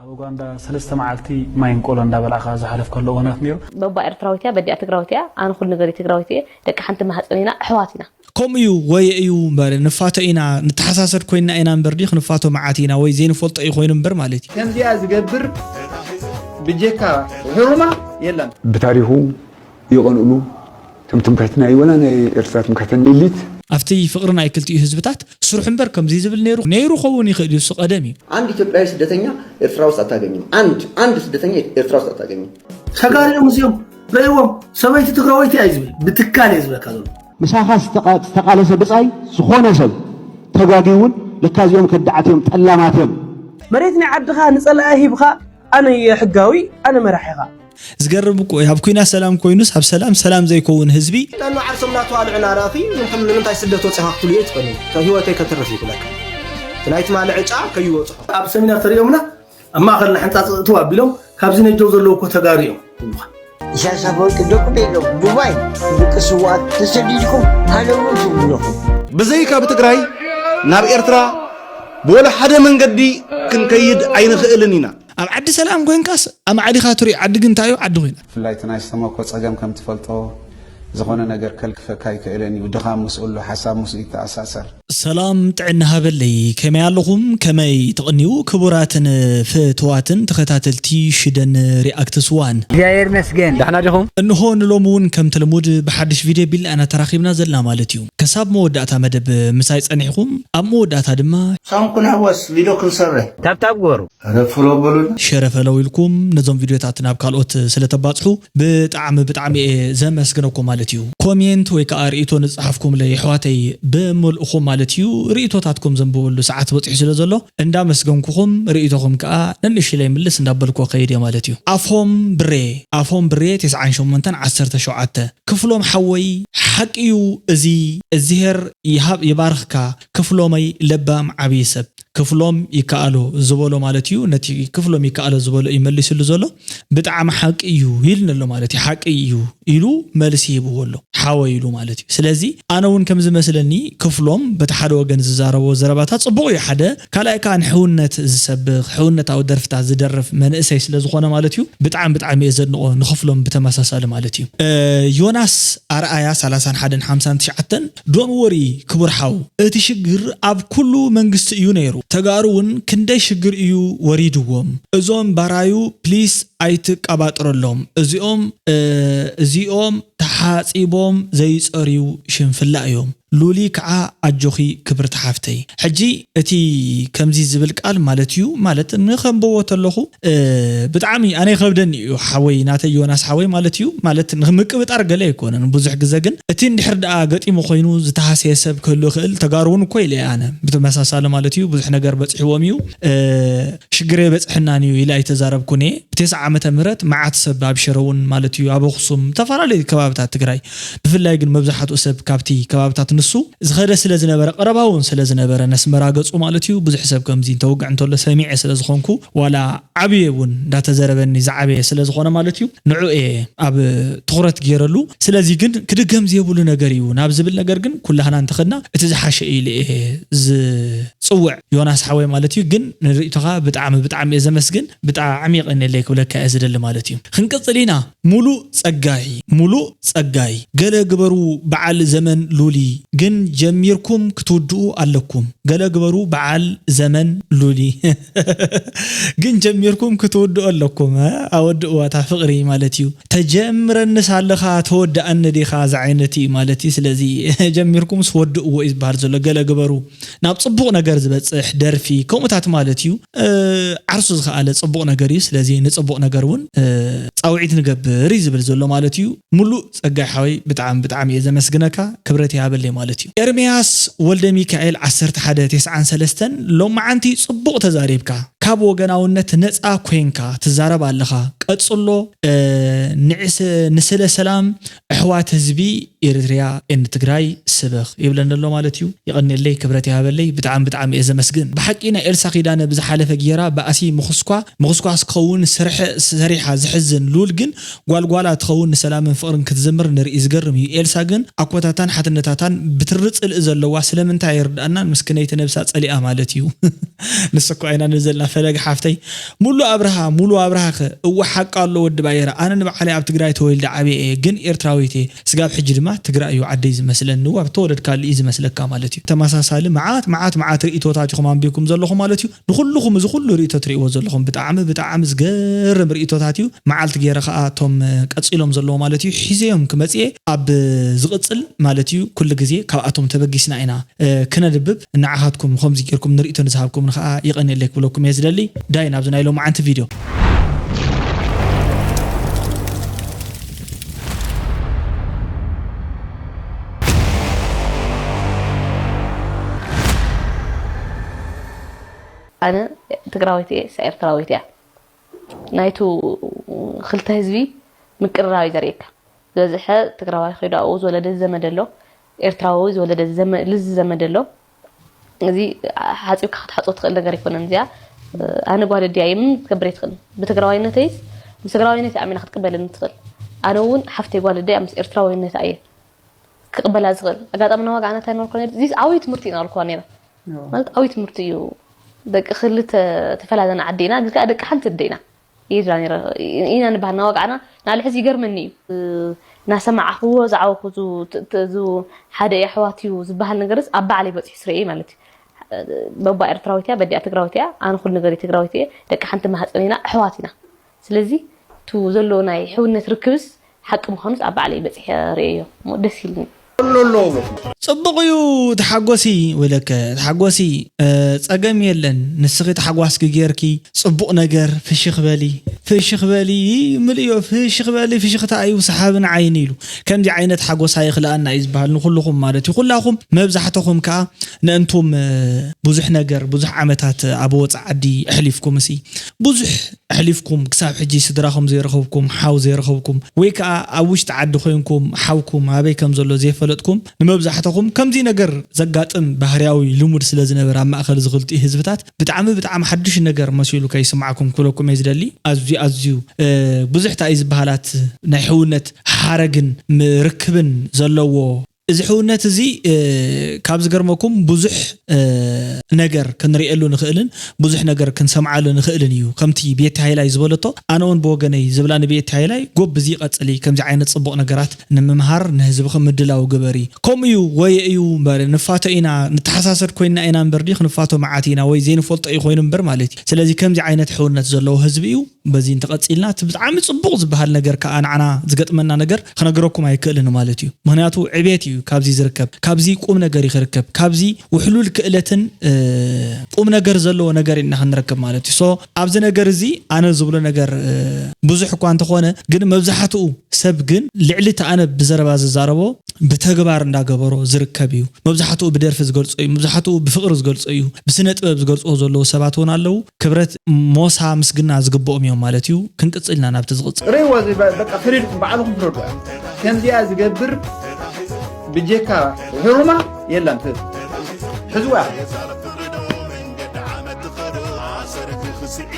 ኣብ ኡጋንዳ ሰለስተ መዓልቲ ማይን ቆሎ እንዳበላዕካ ዝሓለፍከሉ እዋናት ነይሩ። በባ ኤርትራዊት እያ፣ በዲኣ ትግራዊት እያ፣ ኣነ ኩሉ ነገር ትግራዊት እየ፣ ደቂ ሓንቲ ማህፀን ኢና፣ ኣሕዋት ኢና። ከምኡ እዩ ወይ እዩ እምበር ንፋቶ ኢና ንተሓሳሰድ ኮይንና ኢና እምበር ድዩ ክንፋቶ መዓት ኢና ወይ ዘይንፈልጦ እዩ ኮይኑ እምበር ማለት እዩ። ከምዚኣ ዝገብር ብጀካ ሕሩማ የለን። ብታሪኹ ይቐንእሉ እቶም ትምክሕትና እዩ ወላ ናይ ኤርትራ ትምክሕተን ኤሊት። ኣብቲ ፍቕሪ ናይ ክልቲኡ ህዝብታት ስርሑ እምበር ከምዚ ዝብል ነይሩ ነይሩ ኸውን ይኽእል እዩ እሱ ቀደም እዩ። አንድ ኢትዮጵያዊ ስደተኛ ኤርትራ ውስጥ አታገኝም። አንድ አንድ ስደተኛ ኤርትራ ውስጥ አታገኝም። ተጋሪኦም እዚኦም ረእዎም ሰበይቲ ትግራወይቲ ኣይ ዝብል ብትካል እየ ዝብለካ ዘሎ። ምሳኻ ዝተቓለሰ ብጻይ ዝኾነ ሰብ ተጋግዩ እውን ለካ እዚኦም ከዳዓት እዮም ጠላማት እዮም። መሬት ናይ ዓድኻ ንጸላኢ ሂብኻ ኣነ እየ ሕጋዊ ኣነ መራሒኻ። ዝገርም እኮ እዩ ኣብ ኩናት ሰላም ኮይኑስ ኣብ ሰላም ሰላም ዘይከውን ህዝቢ። ጠኑ ዓርሶም እናተዋልዑ ናራእኺ ንምንታይ ስደት ወፂኻ ክትብሉ እየ ትፈኑ ህይወተይ ከትርፍ ይብለካ እቲ ናይ ትማሊ ዕጫ ከይወፅሖ። ኣብ ሰሚናር ተሪኦምና ኣብ ማእኸልና ሕንፃፅ እትው ኣቢሎም ካብዚ ነጀው ዘለዉ እኮ ተጋሩ እዮም ይብሉኻ። ኢሳያስ ኣፈወርቂ ደቁ ዶ ኢሎም ዱባይ ደቂ ስውኣት ተሰዲድኩም ሃለዉ ትብሉ ኣለኹም። ብዘይካ ብትግራይ ናብ ኤርትራ ብወላ ሓደ መንገዲ ክንከይድ ኣይንኽእልን ኢና። ኣብ ዓዲ ሰላም ኮይንካስ ኣማዕዲኻ ትሪኦ ዓዲ ግን እንታይ እዩ ዓዲ ኮይና። ብፍላይ እቲ ናይ ሰመኮ ፀገም ከም ትፈልጦ ዝኾነ ነገር ከልክፈካ ኣይክእልን እዩ። ድኻም ምስኡ ኣሎ፣ ሓሳብ ምስኡ ይተኣሳሰር። ሰላም ጥዕና ሃበለይ ከመይ ኣለኹም ከመይ ትቕንዩ ክቡራትን ፍትዋትን ተኸታተልቲ ሽደን ሪኣክትስ ዋን እግዚኣብሔር ይመስገን ዳሕና ዲኹም እንሆ ንሎሚ እውን ከምቲ ልሙድ ብሓድሽ ቪድዮ ቢልና ኢና ተራኺብና ዘለና ማለት እዩ ከሳብ መወዳእታ መደብ ምሳይ ጸኒሕኹም ኣብ መወዳእታ ድማ ሳንኩን ሕወስ ቪድዮ ክንሰርሕ ታብታብ ግበሩ ረፍሎ በሉና። ሸረፈለው ኢልኩም ነዞም ቪድዮታት ናብ ካልኦት ስለተባፅሑ ብጣዕሚ ብጣዕሚ እየ ዘመስግነኩም ማለት እዩ። ኮሜንት ወይ ከዓ ርእይቶ ንዝፀሓፍኩምለይ ኣሕዋተይ ብምልእኹም ማለት እዩ ርእይቶታትኩም ዘንብበሉ ሰዓት በፂሑ ስለ ዘሎ እንዳመስገንኩኹም ርእይቶኹም ከዓ ነንእሽለይ ምልስ እንዳበልኩ ከይድ እየ ማለት እዩ። ኣፎም ብሬ ኣፎም ብሬ ተስዓን ሸሞንተን ዓሰርተ ሸውዓተ ክፍሎም ሓወይ ሓቂ እዩ እዚ እዝሄር ይሃብ ይባርኽካ ክፍሎመይ ለባም ዓብዪ ሰብ ክፍሎም ይከኣሎ ዝበሎ ማለት እዩ ነቲ ክፍሎም ይከኣሎ ዝበሎ እዩ መሊስሉ ዘሎ ብጣዕሚ ሓቂ እዩ ኢልኒ ኣሎ ማለት እዩ ሓቂ እዩ ኢሉ መልሲ ሂብዎ ኣሎ ሓወይ ኢሉ ማለት እዩ ስለዚ ኣነ እውን ከም ዝመስለኒ ክፍሎም በቲ ሓደ ወገን ዝዛረቦ ዘረባታት ፅቡቕ እዩ ሓደ ካልኣይ ከዓ ንሕውነት ዝሰብኽ ሕውነታዊ ደርፍታት ዝደርፍ መንእሰይ ስለ ዝኾነ ማለት እዩ ብጣዕሚ ብጣዕሚ እየ ዘድንቖ ንክፍሎም ብተመሳሳሊ ማለት እዩ ዮናስ ኣርኣያ ሰላሳን ሓደን ሓምሳን ትሽዓተን don't worry ክቡር ሓው እቲ ሽግር ኣብ ኩሉ መንግስቲ እዩ ነይሩ ተጋሩ እውን ክንደይ ሽግር እዩ ወሪድዎም እዞም ባራዩ please ኣይትቀባጥረሎም እዚኦም እዚኦም ተሓፂቦም ዘይፀርዩ ሽንፍላ እዮም ሉሊ ከዓ ኣጆኺ ክብርቲ ሓፍተይ ሕጂ እቲ ከምዚ ዝብል ቃል ማለት እዩ ማለት ንኸንብቦ ተለኹ ብጣዕሚ ኣነ ይኸብደኒ እዩ ሓወይ ናተይ ዮናስ ሓወይ ማለት እዩ ማለት ንምቅብጣር ገለ ኣይኮነን ብዙሕ ግዘ ግን እቲ እንድሕር ደኣ ገጢሙ ኮይኑ ዝተሃሰየ ሰብ ክህሉ ይኽእል ተጋሩ እውን እኮ ኢለ ኣነ ብተመሳሳሊ ማለት እዩ ብዙሕ ነገር በፂሕዎም እዩ ሽግር የበፅሐናን እዩ ኢለ ኣይተዛረብኩን እየ ብቴስዓ ዓመተ ምህረት መዓት ሰብ ኣብ ሽረ እውን ማለት እዩ ኣብ ኣኽሱም ዝተፈላለዩ ከባብታት ትግራይ ብፍላይ ግን መብዛሕትኡ ሰብ ካብቲ ከባብታት ንሱ ዝኸደ ስለ ዝነበረ ቀረባ እውን ስለ ዝነበረ ነስመራ ገፁ ማለት እዩ ብዙሕ ሰብ ከምዚ እንተውግዕ እንተሎ ሰሚዐ ስለ ዝኾንኩ ዋላ ዓብየ እውን እንዳተዘረበኒ ዝዓበየ ስለ ዝኾነ ማለት እዩ ንዑ እየ ኣብ ትኹረት ገይረሉ ስለዚ ግን ክድገም ዘየብሉ ነገር እዩ ናብ ዝብል ነገር ግን ኩላህና እንተኸድና እቲ ዝሓሸ እዩ ኢለ እየ ዝፅውዕ ዮናስ ሓወይ ማለት እዩ ግን ንርእይቶኻ ብጣዕሚ ብጣዕሚ እየ ዘመስግን ብጣዕሚ የቐንየለይ ክብለካ እየ ዝደሊ ማለት እዩ ክንቅፅል ኢና ሙሉእ ፀጋይ ሙሉእ ፀጋይ ገለ ግበሩ በዓል ዘመን ሉሊ ግን ጀሚርኩም ክትውድኡ ኣለኩም ገለ ግበሩ በዓል ዘመን ሉሊ ግን ጀሚርኩም ክትውድኡ ኣለኩም ኣወድእዋ እታ ፍቕሪ ማለት እዩ ተጀምረንስ ኣለኻ ተወድኣኒ ዲኻ ዝዓይነት እዩ ማለት እዩ ስለዚ ጀሚርኩምስ ወድእዎ እዩ ዝበሃል ዘሎ ገለ ግበሩ ናብ ፅቡቕ ነገር ዝበፅሕ ደርፊ ከምኡታት ማለት እዩ ዓርሱ ዝኸኣለ ፅቡቕ ነገር እዩ ስለዚ ንፅቡቕ ነገር እውን ፃውዒት ንገብር እዩ ዝብል ዘሎ ማለት እዩ ሙሉእ ፀጋይ ሓወይ ብጣዕሚ ብጣዕሚ እየ ዘመስግነካ ክብረት ይሃበለይ ማለት እዩ ኤርምያስ ወልደ ሚካኤል ዓሰርተ ሓደ ተስዓን ሰለስተን ሎማዓንቲ ፅቡቕ ተዛሪብካ ካብ ወገናውነት ነፃ ኮይንካ ትዛረብ ኣለኻ ቀፅሎ ንስለ ሰላም ኣሕዋት ህዝቢ ኤርትርያ and ትግራይ ስበኽ ይብለኒ ኣሎ ማለት እዩ የቐንየለይ ክብረት ይሃበለይ ብጣዕሚ ብጣዕሚ እየ ዘመስግን ብሓቂ ናይ ኤልሳ ኪዳነ ብዝሓለፈ ጌራ ባእሲ ምኹስኳ ምኹስኳስ ክኸውን ሰሪሓ ዘሕዝን ሉል ግን ጓልጓላ ትኸውን ንሰላምን ፍቕርን ክትዝምር ንርኢ ዝገርም እዩ ኤልሳ ግን ኣኮታታን ሓትነታታን ብትሪ ፅልኢ ዘለዋ ስለምንታይ ኣይርድኣናን ምስክነይቲ ነብሳ ፀሊኣ ማለት እዩ ንሱ እኮ ኣይና ንዘልና ፈለግ ሓፍተይ፣ ሙሉ ኣብርሃ፣ ሙሉ ኣብርሃ ከ? እወ ሓቂ ኣሎ ወዲ ባየረ። ኣነ ንባዕለይ ኣብ ትግራይ ተወልደ ዓብየ እየ፣ ግን ኤርትራዊት እየ። ስጋብ ሕጂ ድማ ትግራይ እዩ ዓደይ ዝመስለኒ። እዋ ብተወለድካሉ እዩ ዝመስለካ ማለት እዩ። ተመሳሳሊ መዓት፣ መዓት፣ መዓት ርእይቶታት ኢኹም ኣንቢብኩም ዘለኹም ማለት እዩ። ንኹልኹም እዚ ኩሉ ርእይቶ ትርእይዎ ዘለኹም ብጣዕሚ፣ ብጣዕሚ ዝገርም ርእይቶታት እዩ። መዓልቲ ገይረ ከኣ እቶም ቀጺሎም ዘለዉ ማለት እዩ ሒዘዮም ክመጽእ እየ። ኣብ ዝቕጽል ማለት እዩ ኩሉ ግዜ ካብኣቶም ተበጊስና ኢና እ፣ ክነንብብ ንዓኻትኩም ከምዚ ጌርኩም ንርእይቶ ንዝሃብኩምኒ ኸኣ የቐንየለይ ክብለኩም እየ ዝደሊ። ዳይ ናብዚ ናይ ሎማዓንቲ ቪድዮ። ኣነ ትግራወይቲ እየ፣ እሳ ኤርትራወይቲ እያ። ናይቱ ክልተ ህዝቢ ምቅርራብ እዩ ዘርእየካ። ዝበዝሐ ትግራዋይ ከይዱ ኣብኡ ዝወለደ ዘመድ ኣሎ፣ ኤርትራዊ ዝወለደ ዘመ- ልዚ ዘመድ ኣሎ። እዚ ሓፂብካ ክትሓፆ ትኽእል ነገር ኣይኮነን። እዚኣ ኣነ ጓል ኣዲኣ እየ፣ ምንም ክትገብር ኣይትኽእልን። ብትግራዋይነተይስ ምስ ትግራዋይነት ኣሚና ክትቅበለኒ ትኽእል። ኣነ እውን ሓፍተይ ጓል ኣዲኣ ምስ ኤርትራዋይነት እየ ክቕበላ ዝኽእል። ኣጋጣሚ ናዋጋዕና እንታይ ነበርኩ ነይሩ? እዚ ዓብዪ ትምህርቲ ኢና ኣልኩዋ ነይራ። ማለት ዓብዪ ትምህርቲ እዩ። ደቂ ክልተ ተፈላለና ዓዲ ኢና፣ ግን ከዓ ደቂ ሓንቲ ኣደ ኢና። ይድላ ነይረ ኢና ንበሃል ናዋጋዕና። ንዓሊ ሕዚ ይገርመኒ እዩ። እናሰማዕኽዎ ዝዓበኹ ዙ- ት- ት- ዙ ሓደ ኣሕዋት እዩ ዝበሃል ነገርስ ኣብ ባዕለይ በፂሑ ስረኤ ማለት እዩ። በባ ኤርትራዊት እያ፣ በዲኣ ትግራዊት እያ። ኣነ ኩሉ ነገር ትግራዊት እየ። ደቂ ሓንቲ ማህፀን ኢና፣ ኣሕዋት ኢና። ስለዚ እቲ ዘሎ ናይ ሕውነት ርክብስ ሓቂ ምዃኑስ ኣብ ባዕለይ በፂሐ ርእየዮ እሞ ደስ ኢልኒ። ጽቡቕ እዩ። ተሓጎሲ ወይለከ ተሓጎሲ፣ እ፣ ጸገም የለን። ንስኺ ተሓጓስኪ ጌርኪ ጽቡቕ ነገር ፍሽኽ በሊ፣ ፍሽኽ በሊ፣ ምልእዮ ፍሽኽ በሊ፣ ፍሽኽታ እዩ ሰሓብን ዓይኒ ኢሉ። ከምዚ ዓይነት ሓጎስ ኣይኽልኣና እዩ ዝበሃል ንኹልኹም ማለት እዩ። ኩላኹም መብዛሕትኹም ከኣ ንእንቱም፣ እ፣ ብዙሕ ነገር ብዙሕ ዓመታት ኣብ ወጻኢ ዓዲ ኣሕሊፍኩም እሲ ብዙሕ ኣሕሊፍኩም ክሳብ ሕጂ ስድራኹም ዘይረኸብኩም፣ ሓው ዘይረኸብኩም፣ ወይ ከኣ ኣብ ውሽጢ ዓዲ ኮይንኩም ሓውኩም ኣበይ ከም ዘሎ ዘይፈለጥኩም፣ ንመብዛሕትኹም ከምዚ ነገር ዘጋጥም ባህርያዊ ልሙድ ስለ ዝነበረ ኣብ ማእከል እዚ ክልቲኡ ህዝብታት ብጣዕሚ ብጣዕሚ ሓድሽ ነገር መሲሉ ከይስማዓኩም ክብለኩም እየ ዝደሊ። ኣዝዩ ኣዝዩ እ፣ ብዙሕ እንታይ እዩ ዝበሃላት ናይ ሕውነት ሓረግን ም- ርክብን ዘለዎ እዚ ሕውነት እዚ እ፣ ካብ ዝገርመኩም ብዙሕ እ፣ ነገር ክንርእየሉ ንኽእልን ብዙሕ ነገር ክንሰምዓሉ ንኽእልን እዩ። ከምቲ ቤቲ ሃይላይ ዝበለቶ ኣነ እውን ብወገነይ ዝብላ ንቤቲ ሃይላይ ጎብዚ ቀፅሊ፣ ከምዚ ዓይነት ፅቡቕ ነገራት ንምምሃር ንህዝብኺ ምድላው ግበሪ። ከምኡ እዩ ወይ እዩ እምበር ንፋቶ ኢና ንተሓሳሰድ ኮይንና ኢና እምበር ድዩ ክንፋቶ መዓት ኢና ወይ ዘይንፈልጦ እዩ ኮይኑ እምበር ማለት እዩ። ስለዚ ከምዚ ዓይነት ሕውነት ዘለዎ ህዝቢ እዩ። በዚ እንተቐጺልና እቲ ብጣዕሚ ጽቡቕ ዝበሃል ነገር ከኣ ንዓና ዝገጥመና ነገር ክነግረኩም ኣይክእልን ማለት እዩ። ምኽንያቱ ዕቤት እዩ ካብዚ ዝርከብ፣ ካብዚ ቁም ነገር እዩ ክርከብ፣ ካብዚ ውሕሉል ክእለትን እ፣ ቁም ነገር ዘለዎ ነገር ኢና ክንረክብ ማለት እዩ። ሶ ኣብዚ ነገር እዚ ኣነ ዝብሎ ነገር እ፣ ብዙሕ እኳ እንተኾነ ግን መብዛሕትኡ ሰብ ግን ልዕሊ እቲ ኣነ ብዘረባ ዝዛረቦ ብተግባር እንዳገበሮ ዝርከብ እዩ። መብዛሕትኡ ብደርፊ ዝገልጾ እዩ፣ መብዛሕትኡ ብፍቕሪ ዝገልጾ እዩ፣ ብስነ ጥበብ ዝገልጽዎ ዘለዉ ሰባት እውን ኣለዉ። ክብረት ሞሳ ምስግና ዝግብኦም እዮም ማለት እዩ። ክንቅጽል ኢና ናብቲ ዝቕጽል። ርእይዎ እዚ በ- በቃ ፈሪድኩም ባዕልኹም ፍረዱ። ከምዚኣ ዝገብር ብጀካ ሕሩማ የላን። ፍ- ሕዝዋ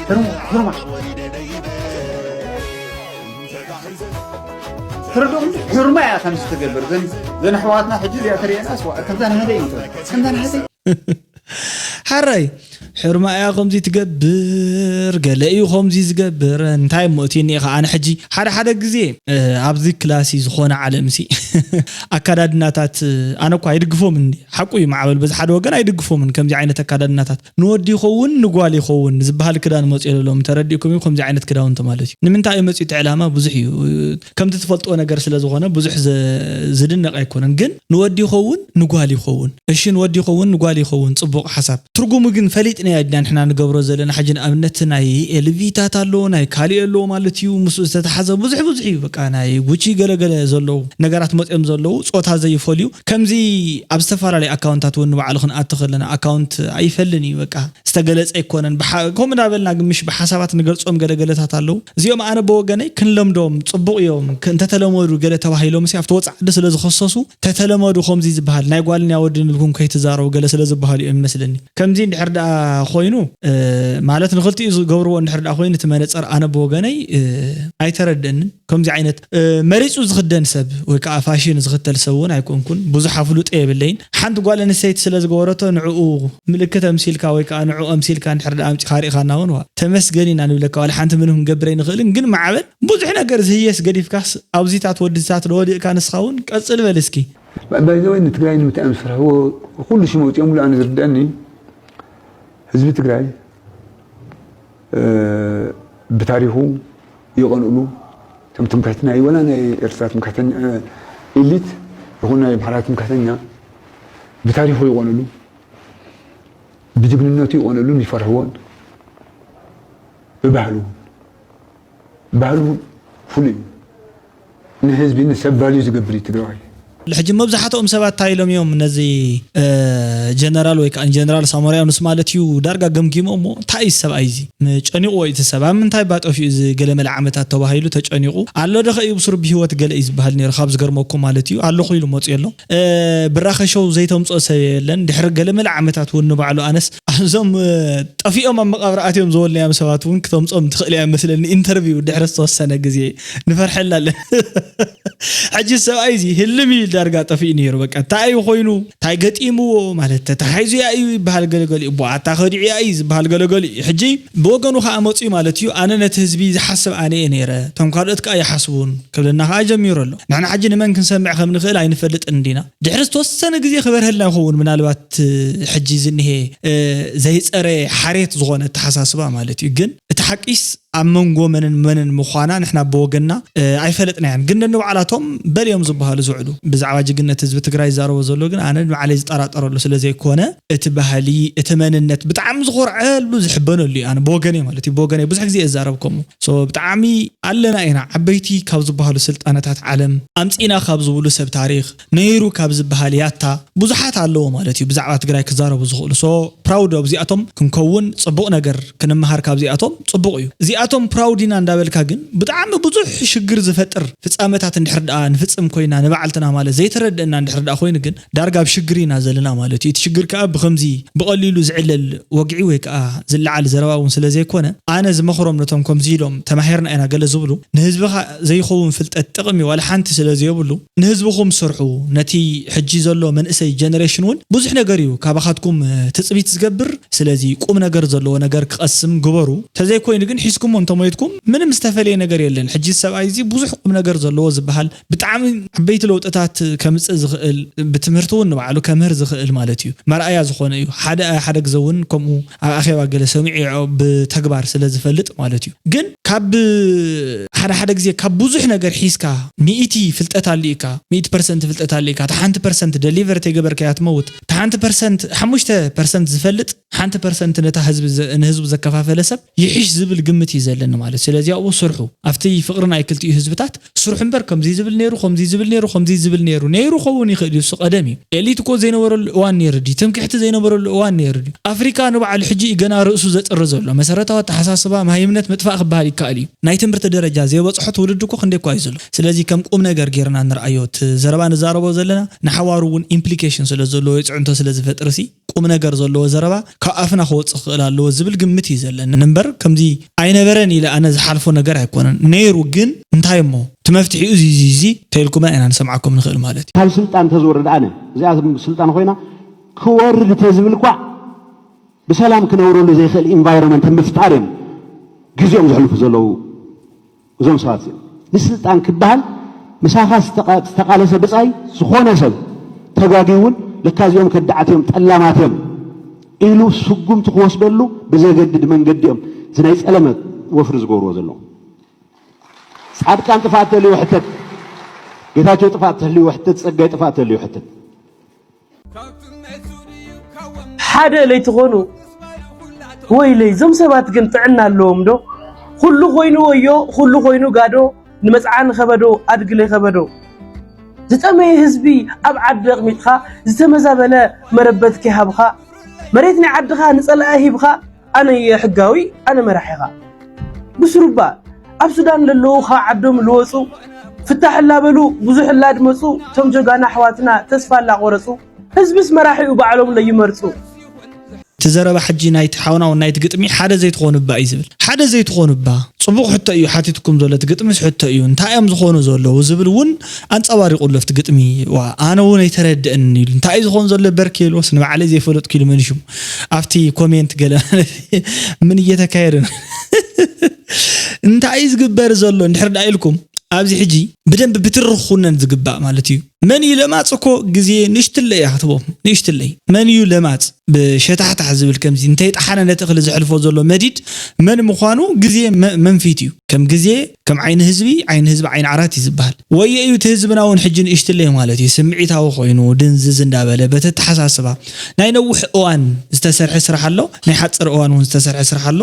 ሕሩማ ሕሩማ ፍረዶም ሕሩማ እያ ከምዚ ትገብር ዘን ዘን ኣሕዋትና ሕጂ እዚኣ ተርእየናስ ዋ ከምዛ ናህደይ እዩ ከምዛ ናህደይ ሓራይ ሕርማ እያ ከምዚ ትገብር ገለ እዩ ከምዚ ዝገብር እንታይ እሞ እቲ እኒኤ ከዓ ኣነ ሕጂ ሓደ ሓደ ግዜ እ፣ ኣብዚ ክላሲ ዝኾነ ዓለም ሲ ኣካዳድናታት እ፣ ኣነ እኳ ኣይድግፎምን ሓቁ እዩ ማዕበል በዚ ሓደ ወገን ኣይድግፎምን ከምዚ ዓይነት ኣካዳድናታት ንወዲ ይኸውን ንጓል ይኸውን ዝበሃል ክዳን መፅኡ የለሎም ተረዲእኩም እዩ ከምዚ ዓይነት ክዳውንቲ ማለት እዩ ንምንታይ እዩ መፅኡ እቲ ዕላማ ብዙሕ እዩ ከምቲ ትፈልጥዎ ነገር ስለ ዝኾነ ብዙሕ ዝ- ዝድነቕ ኣይኮነን ግን ንወዲ ይኸውን ንጓል ይኸውን እሺ ንወዲ ይኸውን ንጓል ይኸውን ፅቡቕ ሓሳብ ትርጉሙ ግን ፈሊጥናዮ ድና ንሕና ንገብሮ ዘለና ሕጂ ንኣብነት ናይ ኤልቪታት ኣሎ ናይ ካሊእ ኣሎ ማለት እዩ ምስኡ ዝተተሓዘ ብዙሕ ብዙሕ እዩ በቃ ናይ ጉቺ ገለገለ ዘለዉ ነገራት መፅኦም ዘለዉ ፆታ ዘይፈልዩ ከምዚ ኣብ ዝተፈላለዩ ኣካውንታት እውን ንባዕሉ ክንኣቱ ከለና ኣካውንት ኣይፈልን እዩ በቃ ዝተገለፀ ኣይኮነን ከምኡ እንዳበልና ግምሽ ብሓሳባት ንገልፆም ገለገለታት ኣለዉ እዚኦም ኣነ ብወገነይ ክንለምዶም ፅቡቕ እዮም እንተተለመዱ ገለ ተባሂሎም ሲ ኣብቲ ወፃ ዓዲ ስለ ዝኸሰሱ ተተለመዱ ከምዚ ዝበሃል ናይ ጓልን ናይ ወድን ኢልኩም ከይትዛረቡ ገለ ስለ ዝበሃሉ እዮም ይመስለኒ ከምዚ እንድሕር ደኣ ኮይኑ ማለት ንክልቲኡ ዝገብርዎ እንድሕር ደኣ ኮይኑ እቲ መነፀር ኣነ ብወገነይ ኣይተረድእንን። ከምዚ ዓይነት መሪፁ ዝኽደን ሰብ ወይ ከዓ ፋሽን ዝኽተል ሰብ እውን ኣይኮንኩን። ብዙሕ ኣፍልጦ የብለይን። ሓንቲ ጓል ኣንስተይቲ ስለ ዝገበረቶ ንዕኡ ምልክት ኣምሲልካ ወይ ከዓ ንዕኡ ኣምሲልካ እንድሕር ደኣ ኣምፂኻ ርኢኻና እውን ዋ ተመስገን ኢና ንብለካ። ዋላ ሓንቲ ምንም ክንገብር ኣይንኽእልን፣ ግን ማዕበል ብዙሕ ነገር ዝህየስ ገዲፍካስ ኣብዚታት ወድታት ለወዲእካ ንስኻ እውን ቀፅል በል እስኪ። ባይዘወይ ንትግራይ ንምንታይ እዮም ዝፈርሕዎ? ኩሉ ሽም ኣውፂኦምሉ ኣነ ዝርድአኒ ህዝቢ ትግራይ ብታሪኹ ይቐንእሉ። እቶም ትምክሕቲ ናይ ወላ ናይ ኤርትራ ትምክሕተኛ ኢሊት ይኹን ናይ ኣምሓራ ትምክሕተኛ ብታሪኹ ይቐንእሉ፣ ብጅግንነቱ ይቐንእሉን ይፈርሕዎን። ብባህሉ እውን ባህሉ ፍሉይ እዩ። ንህዝቢ ንሰብ ቫልዩ ዝገብር እዩ ትግራዋይ። ሕጂ መብዛሕትኦም ሰባት እንታይ ኢሎም እዮም ነዚ ጀነራል ወይ ከዓ ጀነራል ሳሞራ ዮኑስ ማለት እዩ ዳርጋ ገምጊሞ እሞ እንታይ እዩ ሰብኣይ እዚ ጨኒቑዎ እቲ ሰብ ኣብ ምንታይ ባጠፊኡ እዚ ገለመለ ዓመታት ተባሂሉ ተጨኒቑ ኣሎ ዶ ከ እዩ ብስሩ ብሂወት ገለ እዩ ዝበሃል ነይሩ ካብ ዝገርመኩም ማለት እዩ ኣለኹ ኢሉ መፅኡ ኣሎ ብራኸ ሾው ዘይተምፅኦ ሰብ የለን ድሕሪ ገለመለ ዓመታት እውን ንባዕሉ ኣነስ ኣብዞም ጠፊኦም ኣብ መቃብር ኣትዮም ዝበልናዮም ሰባት እውን ክተምፅኦም ትኽእል እያ መስለኒ ኢንተርቪው ድሕሪ ዝተወሰነ ግዜ ንፈርሐላ ኣለ ሕጂ ሰብኣይ እዚ ህልም እዩ ዳርጋ ጠፊኡ ነይሩ በቃ እንታይ እዩ ኮይኑ እንታይ ገጢምዎ ማለት ተታሒዙ ያ እዩ ይበሃል ገለገሊኡ ቦኣታ ከዲዑ ያ እዩ ዝበሃል ገለገሊኡ ሕጂ ብወገኑ ከዓ መፅኡ ማለት እዩ ኣነ ነቲ ህዝቢ ዝሓስብ ኣነ እየ ነይረ እቶም ካልኦት ከዓ ይሓስቡን ክብለና ከዓ ጀሚሩ ኣሎ ንሕና ሕጂ ንመን ክንሰምዕ ከም ንኽእል ኣይንፈልጥን እንዲና ድሕሪ ዝተወሰነ ግዜ ክበርሀልና ይኸውን ምናልባት ሕጂ ዝኒሄ ዘይፀረ ሓሬት ዝኾነ ኣተሓሳስባ ማለት እዩ ግን እቲ ሓቂስ ኣብ መንጎ መንን መንን ምዃና ንሕና ብወገንና ኣይፈለጥናያን ግን ነንባዕላቶም በል እዮም ዝበሃሉ ዝውዕሉ ብዛዕባ ጅግነት ህዝቢ ትግራይ ይዛረቦ ዘሎ ግን ኣነ ንባዕለይ ዝጠራጠረሉ ስለ ዘይኮነ እቲ ባህሊ እቲ መንነት ብጣዕሚ ዝኾርዐሉ ዝሕበነሉ እዩ ኣነ ብወገነይ ማለት እዩ ብወገነይ ብዙሕ ግዜ እዛረብ ከምኡ ብጣዕሚ ኣለና ኢና ዓበይቲ ካብ ዝበሃሉ ስልጣነታት ዓለም ኣምፂና ካብ ዝብሉ ሰብ ታሪክ ነይሩ ካብ ዝበሃል ያታ ብዙሓት ኣለዎ ማለት እዩ ብዛዕባ ትግራይ ክዛረቡ ዝኽእሉ so proud of እዚኣቶም ክንከውን ፅቡቕ ነገር ክንመሃር ካብዚኣቶም ፅቡቕ እዩ እዚኣቶም proud ኢና እንዳበልካ ግን ብጣዕሚ ብዙሕ ሽግር ዝፈጥር ፍፃመታት እንድሕር ደኣ ንፍፅም ኮይና ንባዕልትና ማለት ዘይተረድእና እንድሕር ደኣ ኮይኑ ግን ዳርጋ ኣብ ሽግር ኢና ዘለና ማለት እዩ እቲ ሽግር ከዓ ብከምዚ ብቐሊሉ ዝዕለል ወግዒ ወይ ከዓ ዝለዓል ዘረባ እውን ስለ ዘይኮነ ኣነ ዝመኽሮም ነቶም ከምዚ ኢሎም ተማሂርና ኢና ገለ ዝብሉ ንህዝብኻ ዘይኸውን ፍልጠት ጥቕሚ ዋላ ሓንቲ ስለ ዘየብሉ ንህዝብኹም ስርሑ ነቲ ሕጂ ዘሎ መንእሰይ ጀነሬሽን እውን ብዙሕ ነገር እዩ ካባኻትኩም ትፅቢት ዝገብር ስለዚ ቁም ነገር ዘለዎ ነገር ክቐስም ግበሩ ተዘይኮይኑ ግን ሒዝኩሞ እንተሞይትኩም ምንም ዝተፈለየ ነገር የለን ሕጂ ሰብኣይ እዚ ብዙሕ ቁም ነገር ዘለዎ ዝበሃል ብጣዕሚ ዓበይቲ ለውጥታት ከምፅእ ዝኽእል ብትምህርቲ እውን ንባዕሉ ከምህር ዝኽእል ማለት እዩ መርኣያ ዝኾነ እዩ ሓደ ሓደ ግዘ እውን ከምኡ ኣብ ኣኼባ ገለ ሰሚዑ ብተግባር ስለ ዝፈልጥ ማለት እዩ ግን ካብ ሓደ ሓደ ግዜ ካብ ብዙሕ ነገር ሒዝካ ሚእቲ ፍልጠት ኣሊእካ ሚእቲ ፐርሰንት ፍልጠት ኣሊእካ እታ ሓንቲ ፐርሰንት ደሊቨር ተይገበርካያ ትመውት እታ ሓንቲ ፐርሰንት ሓሙሽተ ፐርሰንት ዝፈልጥ ሓንቲ ፐርሰንት ነታ ህዝቢ ንህዝቡ ዘከፋፈለ ሰብ ይሕሽ ዝብል ግምት እዩ ዘለኒ ማለት ስለዚ ኣብኡ ስርሑ ኣብቲ ፍቅሪ ናይ ክልቲኡ ህዝብታት ስርሑ እምበር ከምዚ ዝብል ነይሩ ከምዚ ዝብል ነይሩ ከምዚ ዝብል ነይሩ ነይሩ ኸውን ይኽእል እዩ እሱ ቀደም እዩ ኤሊት እኮ ዘይነበረሉ እዋን ነይሩ ድዩ ትምክሕቲ ዘይነበረሉ እዋን ነይሩ ድዩ ኣፍሪካ ንባዕሉ ሕጂ እዩ ገና ርእሱ ዘጥሪ ዘሎ መሰረታዊ ኣተሓሳስባ ማሃይምነት ምጥፋእ ክበሃል ይከኣል እዩ ናይ ትምህርቲ ደረጃ ዘይበፅሖ ትውልዲ እኮ ክንደይ እኳ እዩ ዘሎ ስለዚ ከም ቁም ነገር ጌርና ንርኣዮ እቲ ዘረባ ንዛረቦ ዘለና ንሓዋሩ እውን ኢምፕሊኬሽን ስለ ዘለዎ ወይ ፅዕንቶ ስለ ዝፈጥር ሲ ቁም ነገር ዘለዎ ዘረባ ካብ ኣፍና ክወፅእ ክኽእል ኣለዎ ዝብል ግምት እዩ ዘለኒ እምበር ከምዚ ኣይነበረን ኢለ ኣነ ዝሓልፎ ነገር ኣይኮነን ነይሩ ግን እንታይ እሞ እቲ መፍትሒኡ እዚ እዚ እዚ ተይልኩምና ኢና ንሰምዓኩም ንኽእል ማለት እዩ ካብ ስልጣን ተዝወርድ ኣነ እዚኣ ስልጣን ኮይና ክወርድ ተዝብል ኳዕ ብሰላም ክነብረሉ ዘይኽእል ኢንቫይሮመንት ምፍጣር እዮም ግዜኦም ዘሕልፉ ዘለዉ እዞም ሰባት እዚኦም ንስልጣን ክበሃል ምሳኻ ዝተቓለሰ ብፃይ ዝኾነ ሰብ ተጋጊ እውን ለካ እዚኦም ከዳዓት እዮም ጠላማት እዮም ኢሉ ስጉምቲ ክወስደሉ ብዘገድድ መንገዲ እዮም እዚ ናይ ፀለመ ወፍሪ ዝገብርዎ ዘለዉ ፃድቃን ጥፍኣት ተልዩ ሕተት ጌታቸው ጥፍኣት ተልዩ ሕተት ፀጋይ ጥፍኣት ተልዩ ሕተት ሓደ ለይትኾኑ ወይለይ እዞም ሰባት ግን ጥዕና ኣለዎም ዶ ኩሉ ኮይኑ ወዮ ኩሉ ኮይኑ ጋዶ ንመጽዓኒ ከበዶ ኣድግለይ ከበዶ ዝጠመየ ህዝቢ ኣብ ዓዲ ኣቕሚጥኻ ዝተመዛበለ መረበት ከይሃብኻ መሬት ናይ ዓድኻ ንጸላኢ ሂብኻ ኣነየ ሕጋዊ ኣነ መራሒኻ ብስሩባ ኣብ ሱዳን ለለዉ ካብ ዓዶም ልወፁ ፍታሕ እላበሉ ብዙሕ እላድመፁ ቶም ጀጋኑ ኣሕዋትና ተስፋ እላቆረፁ ህዝብስ መራሒኡ ባዕሎም ለይመርፁ እቲ ዘረባ ሕጂ ናይቲ ሓውና እውን ናይቲ ግጥሚ ሓደ ዘይትኾኑ እባ እዩ ዝብል። ሓደ ዘይትኾኑ እባ። ጽቡቕ ሕቶ እዩ ሓቲትኩም ዘሎ፣ እቲ ግጥምስ ሕቶ እዩ። እንታይ እዮም ዝኾኑ ዘለዉ ዝብል እውን ኣንጸባሪቑ ኣሎ ኣብቲ ግጥሚ። ዋ፣ ኣነ እውን ኣይተረድእን ኢሉ። እንታይ እዩ ዝኾኑ ዘሎ በርኬሎስ ንባዕለይ ዘይፈለጥኩ ኢሉ መሊሹ። ኣብቲ ኮሜንት ገለ ምን እየተካየደ ነው? እንታይ እዩ ዝግበር ዘሎ እንድሕር ደኣ ኢልኩም፣ ኣብዚ ሕጂ ብደንብ ብትርኽ ኩነን ዝግባእ ማለት እዩ። መን እዩ ለማጽ እኮ ግዜ ንእሽትለይ እያ ክትቦም፣ ንእሽትለይ። መን እዩ ለማጽ ብሸታሕታሕ ዝብል ከምዚ እንተይጠሓነ ነቲ እኽሊ ዘሕልፎ ዘሎ መዲድ መን ምዃኑ ግዜ መ-፣ መንፊት እዩ። ከም ግዜ፣ ከም ዓይኒ ህዝቢ፣ ዓይኒ ህዝቢ ዓይኒ ዓራት እዩ ዝበሃል። ወየ እዩ እቲ ህዝብና እውን ሕጂ ንእሽትለይ ማለት እዩ። ስምዒታዊ ኮይኑ ድንዝዝ እንዳበለ በቲ ኣተሓሳስባ ናይ ነዊሕ እዋን ዝተሰርሐ ስራሕ ኣሎ፣ ናይ ሓፂር እዋን እውን ዝተሰርሐ ስራሕ ኣሎ።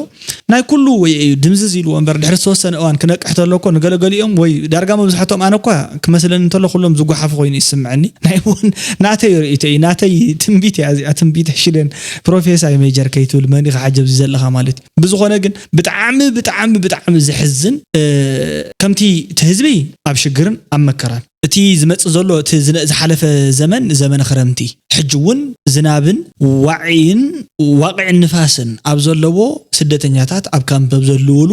ናይ ኩሉ ወይ እዩ ድምዝዝ ኢልዎ እምበር ድሕሪ ዝተወሰነ እዋን ክነቅሕ ተሎ እኮ ንገለገሊኦም ወይ ዳርጋ መብዝሕቶም ኣነ እኳ ክመስለኒ እንተሎ ኩሎም ዝጓሓፉ ኮይኑ ይስምዐኒ። ናይ እውን ናተይ ርእይቶ እዩ፣ ናተይ ትንቢት እያ እዚኣ፣ ትንቢት ሽደን ፕሮፌሳይ ሜጀር ከይትብል መን ኢኻ ሓጀብ እዚ ዘለኻ ማለት እዩ። ብዝኾነ ግን ብጣዕሚ ብጣዕሚ ብጣዕሚ ዘሕዝን እ፣ ከምቲ እቲ ህዝቢ ኣብ ሽግርን ኣብ መከራን እቲ ዝመጽእ ዘሎ እቲ ዝነ-፣ ዝሓለፈ ዘመን ዘመነ ክረምቲ ሕጂ እውን ዝናብን ዋዒን ዋቕዕን ንፋስን ኣብ ዘለዎ ስደተኛታት ኣብ ካምፕ ኣብ ዘለውሉ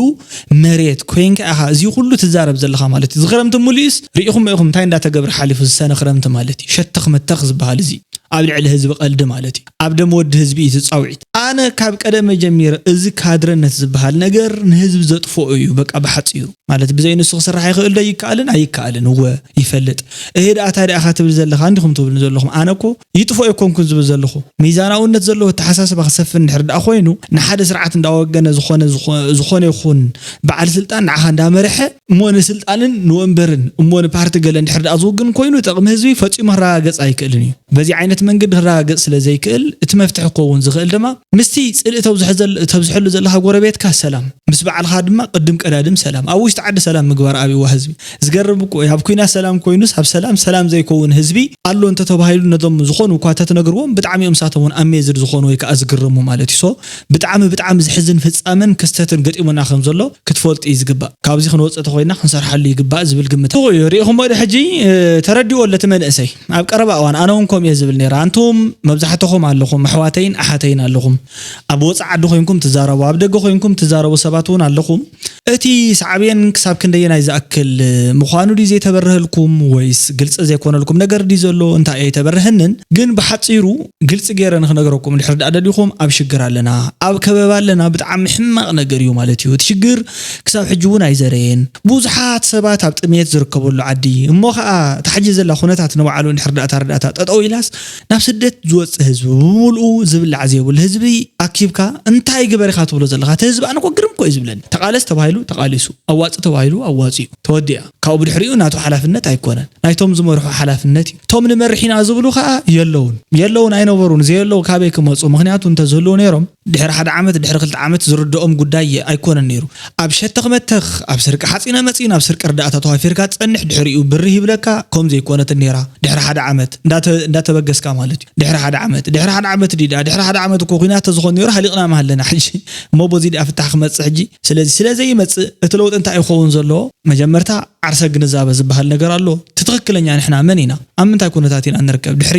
መሬት ኮይንካ ኢኻ እዚ ኩሉ ትዛረብ ዘለኻ ማለት እዩ። እዚ ክረምቲ ሙሉእስ ርኢኹም ኢኹም እንታይ እንዳተገብረ ሓሊፉ ዝሰነ ክረምቲ ማለት እዩ። ሸተኽ መተኽ ዝበሃል እዚ ኣብ ልዕሊ ህዝቢ ቀልዲ ማለት እዩ። ኣብ ደም ወዲ ህዝቢ እዩ እቲ ጻውዒት። ኣነ ካብ ቀደመ ጀሚረ እዚ ካድረነት ዝበሃል ነገር ንህዝቢ ዘጥፍኦ እዩ በቃ ብሓጺሩ። ማለት ብዘይ ንሱ ክስራሕ ይኽእል ዶ? ይከኣልን ኣይከኣልን እወ ይፈልጥ። እህ ደኣ እንታይ ደኣ ኢኻ ትብል ዘለኻ እንዲኹም ትብሉ ዘለኹም። ኣነ እኮ ይጥፎ ኣይኮንኩን ዝብል ዘለኹ። ሚዛናውነት ዘለዎ ኣተሓሳስባ ክሰፍን እንድሕር ደኣ ኮይኑ ንሓደ ስርዓት እንዳወገነ ዝኾነ ዝኾ-፣ ዝኾነ ይኹን በዓል ስልጣን ንዓኻ እንዳመርሐ እሞ ንስልጣንን ንወንበርን እሞ ንፓርቲ ገለ እንድሕር ደኣ ዝውግን ኮይኑ ጥቕሚ ህዝቢ ፈጺሙ ክረጋገጽ ኣይክእልን እዩ። በዚ ዓይነት መንገዲ ክረጋገጽ ስለ ዘይክእል እቲ መፍትሒ ክኸውን ዝኽእል ድማ ምስቲ ጽልኢ ተብዝሖ ዘል-፣ ተብዝሐሉ ዘለኻ ጎረቤትካ ሰላም፣ ምስ በዓልኻ ድማ ቅድም ቀዳድም ሰላም። ኣብ ውሽጢ ዓዲ ሰላም ምግባር ኣብይዋ ህዝቢ። ዝገርም እኮ እዩ። ኣብ ኲናት ሰላም ኮይኑስ ኣብ ሰላም ሰላም ዘይከውን ህዝቢ ኣሎ እንተተባሂሉ ነዞም ዝኾኑ እኳ ተትነግርዎም ብጣዕሚ እዮም ንሳቶም እውን ኣሜዝድ ዝኾኑ ወይ ከዓ ዝግረሙ ማለት እዩ። ሶ ብጣዕሚ ብጣዕሚ ዘሕዝን ፍጻመን ክስተትን ገጢሙና ከም ዘሎ ክትፈልጡ እዩ ዝግባእ። ካብዚ ክንወፅእ ተኾይና ክንሰርሓሉ ይግባእ ዝብል ግምት እዩ። ሪኢኹሞ ዶ ሕጂ፣ እ፣ ተረዲኦ ኣሎ እቲ መንእሰይ። ኣብ ቀረባ እዋን ኣነ እውን ከምኡ እየ ዝብል ነይረ። ኣንቱም መብዛሕትኹም ኣለኹም፣ ኣሕዋተይን ኣሓተይን ኣለኹም። ኣብ ወፃኢ ዓዲ ኮይንኩም ትዛረቡ፣ ኣብ ደገ ኮይንኩም ትዛረቡ ሰባት እውን ኣለኹም። እቲ ሳዕቤን ክሳብ ክንደየናይ ዝኣክል ምዃኑ ድዩ ዘይተበርሀልኩም ወይስ ግልፂ ዘይኮነልኩም ነገር ድዩ ዘሎ? እንታይ ኣይተበርሀንን፣ ግን ብሓፂሩ ግልፂ ገይረ ንክነግረኩም እንድሕር ደኣ ደሊኹም ኣብ ሽግር ኣለና፣ ኣብ ከበባ ኣለና፣ ብጣዕሚ ሕማቕ ነገር እዩ ማለት እዩ። እቲ ሽግር ክሳብ ሕጂ እውን ኣይዘረየን። ብዙሓት ሰባት ኣብ ጥሜት ዝርከበሉ ዓዲ እሞ ኸዓ ተሓጂ ዘላ ኩነታት ንባዕሉ እንድሕር ደኣ እታ ረዳእታ ጠጠው ኢላስ ናብ ስደት ዝወፅእ ህዝቢ ብምሉኡ ዝብላዕ ዘይብሉ ህዝቢ ኣኪብካ እንታይ ግበር ኢኻ ትብሎ ዘለኻ? እቲ ህዝቢ ኣነ እኮ ግርም እኮ እዩ ዝብለኒ። ተቓለስ ተባሂሉ ተቓሊሱ፣ ኣዋፂ ተባሂሉ ኣዋፂኡ ተወዲኣ። ካብኡ ብድሕሪኡ ናቱ ሓላፍነት ኣይኮነን፣ ናይቶም ዝመርሑ ሓላፍነት እዩ። እቶም ንመርሕ ኢና ዝብሉ ከዓ የለውን፣ የለውን ኣይነበሩን። ዘየለዉ ካበይ ክመፁ? ምክንያቱ እንተዝህልዉ ነይሮም ድሕሪ ሓደ ዓመት ድሕሪ ክልተ ዓመት ዝርድኦም ጉዳይ ኣይኮነን ነይሩ። ኣብ ሸተኽ መተኽ ኣብ ስርቂ ሓፂነ መፂን ኣብ ስርቂ ርዳእታ ተዋፊርካ ትፀንሕ፣ ድሕሪኡ ብርህ ይብለካ ከም ዘይኮነትን ነይራ። ድሕሪ ሓደ ዓመት እንዳተ-፣ እንዳተበገስካ ማለት እዩ። ድሕሪ ሓደ ዓመት፣ ድሕሪ ሓደ ዓመት ዲዳ፣ ድሕሪ ሓደ ዓመት እኮ ኩናት ተዝኾን ነይሩ ሃሊቕና ምሃለና ሕጂ። እሞ በዚ ዲኣ ፍታሕ ክመፅእ ሕጂ። ስለዚ ስለ ዘይመፅእ እቲ ለውጢ እንታይ ይኸውን ዘለዎ? መጀመርታ ዓርሰ ግንዛበ ዝበሃል ነገር ኣሎ። እቲ ትኽክለኛ ንሕና መን ኢና? ኣብ ምንታይ ኩነታት ኢና ንርከብ? ድሕሪ፣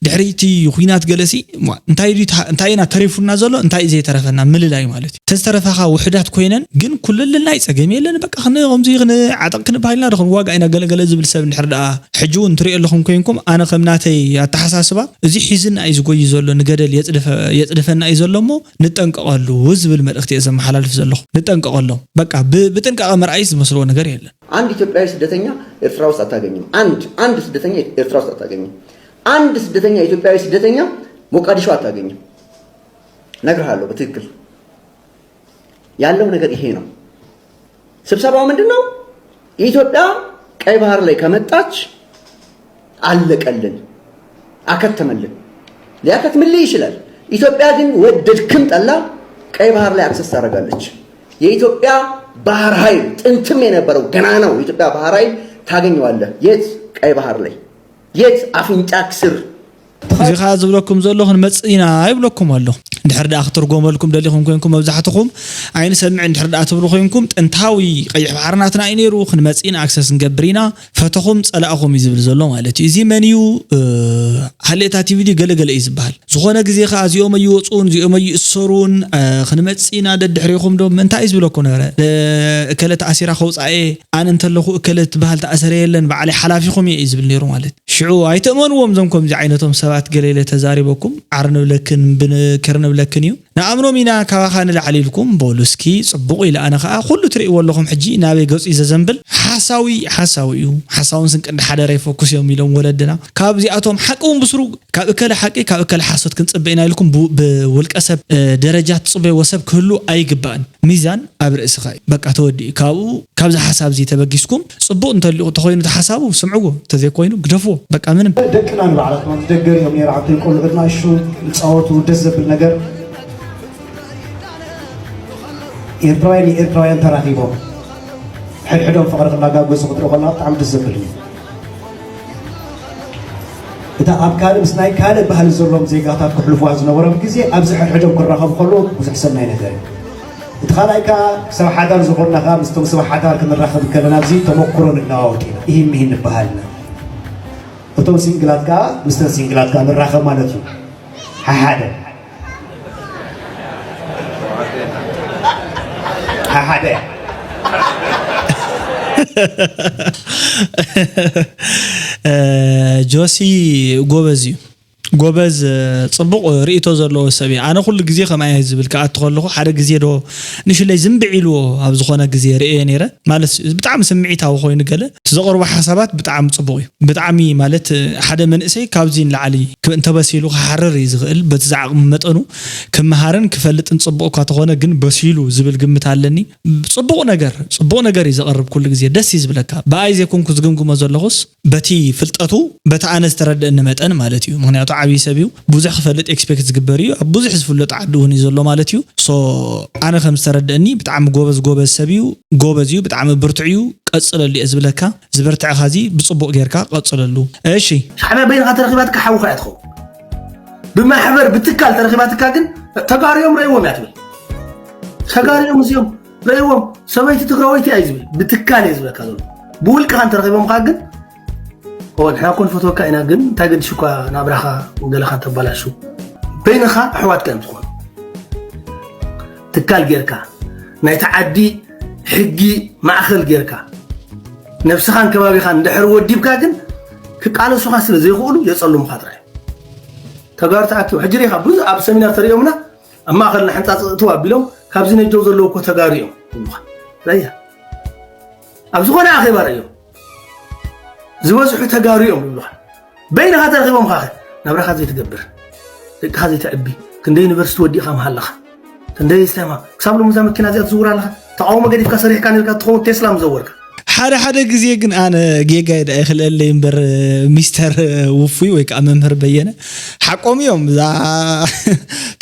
ድሕሪ እቲ ኩናት ገለሲ፣ ማ-፣ እንታይ ድዩ ታ-፣ እንታይ ኢና ተሪፉና ዘሎ? እንታይ እዩ ዘይተረፈና? ምልላይ ማለት እዩ። ተዝተረፋኻ ውሑዳት ኮይነን ግን ኩልልና ይጸገም የለን፣ በቃ ክነ-፣ ከምዚ ክነ-፣ ዓጠቕ ክንበሃል ኢና ዶ ክንዋጋእ ኢና ገለ ገለ ዝብል ሰብ እንድሕር ደኣ ሕጂ እውን ትሪኦ ኣለኹም ኮይንኩም፣ ኣነ ከም ናተይ ኣተሓሳስባ እዚ ሒዝና እዩ ዝጎይ ዘሎ፣ ንገደል የጽድፈ-፣ የጽድፈና እዩ ዘሎ እሞ ንጠንቀቐሉ ዝብል መልእኽቲ እየ ዘመሓላልፍ ዘለኹ። ንጠንቀቐሎም። በቃ ብ-፣ ብጥንቃቐ ምርኣይ ዝመስሎ ነገር የለን። አንድ ኢትዮጵያዊ ስደተኛ ኤርትራ ውስጥ አታገኝም። አንድ፣ አንድ ስደተኛ ኤርትራ ውስጥ አታገኝም። አንድ ስደተኛ፣ ኢትዮጵያዊ ስደተኛ ሞቃዲሾ አታገኝም። እነግርሃለሁ በትክክል ያለው ነገር ይሄ ነው። ስብሰባው ምንድን ነው? ኢትዮጵያ ቀይ ባህር ላይ ከመጣች አለቀልን፣ አከተመልን። ሊያከትምልህ ይችላል። ኢትዮጵያ ግን ወደድክም ጠላ ቀይ ባህር ላይ አክሰስ ታደርጋለች። የኢትዮጵያ ባህር ኃይል ጥንትም የነበረው ገናናው የኢትዮጵያ ባህር ኃይል ታገኘዋለህ። የት? ቀይ ባህር ላይ። የት? አፍንጫክ ስር። እዚ ኸዓ ዝብለኩም ዘሎ ክንመጽእ ኢና ይብለኩም ኣሎ። እንድሕር ደኣ ክትርጎመልኩም ደሊኹም ኮንኩም፣ መብዛሕትኹም ኣይንሰምዕ እንድሕር ደኣ ትብሉ ኮንኩም፣ ጥንታዊ ቀይሕ ባሕሪ ናትና እዩ ነይሩ፣ ክንመጽእ ኢና፣ ኣክሰስ ንገብር ኢና፣ ፈተኹም ጸላእኹም እዩ ዝብል ዘሎ ማለት እዩ። እዚ መን እዩ? ሃሌታ ቲቪ ድዩ ገለ ገለ እዩ ዝበሃል። ዝኾነ ግዜ ከኣ እዚኦም ኣይወፁን፣ እዚኦም ኣይእሰሩን፣ ክንመጽእ ኢና ደድሕሬኹም ዶ ምእንታይ እዩ ዝብለኩም ነበረ። እከለ ተኣሲራ ከውፅኣ እየ፣ ኣነ እንተለኹ እከለ ትበሃል ተኣሰረ የለን፣ ባዕለይ ሓላፊኹም እየ እዩ ዝብል ነይሩ ማለት እዩ። ሽዑ ኣይትእመንዎም፣ እዞም ከምዚ ዓይነቶም ሰባት ገለ ኢለ ተዛሪበኩም ዓር ንብለክን ብን-፣ ክር ንብለክን እዩ። ንኣምኖም ኢና ካባኻ ንላዕሊ ኢልኩም፣ በሉ እስኪ ጽቡቕ ኢለ ኣነ ከኣ ኩሉ ትርእይዎ ኣለኹም ሕጂ ናበይ ገጹ እዩ ዘዘንብል። ሓሳዊ ሓሳዊ እዩ። ሓሳውን ስንቅን ሓደ ሬፎኩስ እዮም ኢሎም ወለድና። ካብዚኣቶም ሓቂ እውን ብስሩ ካብ እከለ ሓቂ ካብ እከለ ሓሶት ክንጽበ ኢና ኢልኩም ብ-፣ ብውልቀ ሰብ፣ እ፣ ደረጃ ትጽበይዎ ሰብ ክህሉ ኣይግባእን። ሚዛን ኣብ ርእስኻ እዩ። በቃ ተወዲኡ። ካብኡ ካብዚ ሓሳብ እዚ ተበጊስኩም ጽቡቕ እንተሊኡ እንተኾይኑ እቲ ሓሳቡ ስምዕዎ፣ እንተዘይኮይኑ ግደፍዎ። በቃ ምንም። ደቅና ንባዕላትና ደገር እዮም ነይሩ ዓብተይ ቆልዑትና እሹ ይጻወቱ ደስ ዘብል ነገር ኤርትራውያን ንኤርትራውያን ተራኺቦም ሕድሕዶም ፍቕሪ ክላጋገጹ ክትርኢ ከለኻ ብጣዕሚ ደስ ዘብል እዩ። እታ ኣብ ካልእ ምስ ናይ ካልእ ባህሊ ዘሎም ዜጋታት ክሕልፉዋ ዝነበሮም ግዜ ኣብዚ ሕድሕዶም ክራኸቡ ከለዉ ብዙሕ ሰናይ ነገር እዩ። እቲ ካልኣይ ከኣ ሰብ ሓዳር ዝኾንና ከኣ ምስቶም ሰብ ሓዳር ክንራኸብ ከለና ኣብዚ ተመኩሮ ንለዋወጥ ኢና። ኢሂን ሚሂን ንበሃል ኢና። እቶም ሲንግላት ከኣ ምስተን ሲንግላት ከኣ ንራኸብ ማለት እዩ። ሓሓደ ሓሓደ ጆሲ ጎበዝ እዩ። ጎበዝ፣ ጽቡቕ ርእይቶ ዘለዎ ሰብ እዩ። ኣነ ኩሉ ግዜ ከምኣ እየ ዝብል፣ ክኣቱ ከለኹ ሓደ ግዜ ዶ ንሽለይ ዝንብዕ ኢልዎ ኣብ ዝኾነ ግዜ ርእየ ነይረ። ማለት ብጣዕሚ ስምዒታዊ ኮይኑ ገለ እቲ ዘቕርቦ ሓሳባት ብጣዕሚ ጽቡቕ እዩ። ብጣዕሚ ማለት ሓደ መንእሰይ ካብዚ ንላዕሊ ክ-፣ እንተበሲሉ ክሓርር እዩ ዝኽእል። በቲ ዝዓቕሙ መጠኑ ክመሃርን ክፈልጥን ጽቡቕ እኳ ተኾነ ግን በሲሉ ዝብል ግምት ኣለኒ። ጽቡቕ ነገር፣ ጽቡቕ ነገር እዩ ዘቕርብ ኩሉ ግዜ። ደስ እዩ ዝብለካ። ብኣይ ዘይኮንኩ ዝግምግሞ ዘለኹስ በቲ ፍልጠቱ በቲ ኣነ ዝተረደእኒ መጠን ማለት እዩ። ምኽንያቱ ዓብዪ ሰብ እዩ። ብዙሕ ክፈልጥ ኤክስፔክት ዝግበር እዩ። ኣብ ብዙሕ ዝፍለጥ ዓዲ እውን እዩ ዘሎ ማለት እዩ። ሶ ኣነ ከም ዝተረደእኒ ብጣዕሚ ጎበዝ ጎበዝ ሰብ እዩ። ጎበዝ እዩ። ብጣዕሚ ብርቱዕ እዩ። ቀጽለሉ እየ ዝብለካ። ዝበርትዐኻ እዚ ብጽቡቕ ጌርካ ቀጽለሉ። እሺ። ሻዕብያ በይንኻ ተረኺባትካ ሓውኻ እያ ትኸውን። ብማሕበር ብትካል ተረኺባትካ ግን ተጋሩ እዮም ረእይዎም እያ ትብል። ተጋሩ እዮም እዚኦም ረእይዎም። ሰበይቲ ትግራወይቲ እያ እዩ ዝብል። ብትካል እየ ዝብለካ ዘሎ። ብውልቅኻ እንተረኺቦምኻ ግን ኦ፣ ንሕና እኮ ንፈትወካ ኢና፣ ግን እንታይ ገዲሹ እኳ ናብራኻ ገለኻ ተባላሹ። በይንኻ ኣሕዋትካ እዮም ዝኾኑ። ትካል ጌርካ፣ ናይቲ ዓዲ ሕጊ ማእኸል ጌርካ፣ ነብስኻን ከባቢኻን እንድሕር ወዲብካ ግን ክቃለሱኻ ስለ ዘይኽእሉ የጸልሙኻ ጥራይ። ተጋሩ ተኣኪቡ፣ ሕጂ ሪኢኻ ብዙ ኣብ ሰሚናር ተሪኦምና፣ ኣብ ማእኸልና ሕንጻጽ እትው ኣቢሎም፣ ካብዚ ነጀው ዘለዉ እኮ ተጋሩ እዮም ይብሉኻ። ረያ። ኣብ ዝኾነ ኣኼባ ረእዮም። ዝበዝሑ ተጋሩ እዮም ይብሉኻ። በይንኻ ተረኺቦምኻ ኸ ናብራኻ ዘይትገብር፣ ደቅኻ ዘይተዕቢ፣ ክንደይ ዩኒቨርሲቲ ወዲእኻ ምሃለኻ፣ ክንደይ ስቴማ፣ ክሳብ ሎሚ እዛ መኪና እዚኣ ትዝውር ኣለኻ። ተቃውሞ ገዲፍካ ሰሪሕካ ነርካ ትኸውን ቴስላ ምዘወርካ። ሓደ ሓደ ግዜ ግን ኣነ ጌጋይ ደኣ ይኽልአለይ እምበር፣ ሚስተር ውፉይ ወይ ከዓ መምህር በየነ ሓቆም እዮም። እዛ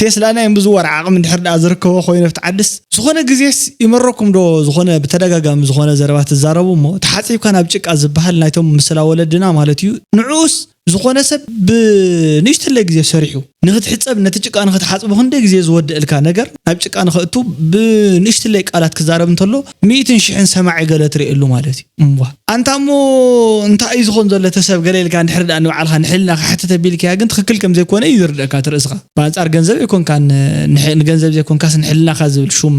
ቴስላ ናይ ምዝዋር ዓቕሚ እንድሕር ደኣ ዝርከቦ ኮይኑ ኣብቲ ዓድስ፣ ዝኾነ ግዜስ ይመረኩም ዶ ዝኾነ ብተደጋጋሚ ዝኾነ ዘረባ ትዛረቡ እሞ፣ ተሓጺብካ ናብ ጭቃ ዝበሃል ናይቶም ምስላ ወለድና ማለት እዩ። ንዕኡስ ዝኾነ ሰብ ብንእሽትለይ ግዜ ሰሪሑ ንኽትሕጸብ፣ ነቲ ጭቃ ንኽትሓጽቦ ክንደይ ግዜ ዝወደእልካ ነገር፣ ናብ ጭቃ ንኸእቱ ብንእሽትለይ ቃላት ክዛረብ እንተሎ፣ ሚእትን ሽሕን ሰማዒ ገለ ትርእየሉ ማለት እዩ። እምቧ። ኣንታ እሞ እንታይ እዩ ዝኾን ዘሎ እቲ ሰብ ገለ ኢልካ እንድሕር ደኣ ንባዕልኻ ንሕልናኻ ሕተት ኣቢልካያ ግን ትኽክል ከም ዘይኮነ እዩ ዝርደእካ እቲ ርእስኻ። ብኣንጻር ገንዘብ ኣይኮንካን፣ ንሕ-፣ ንገንዘብ ዘይኮንካስ ንሕልናኻ ዝብል ሹም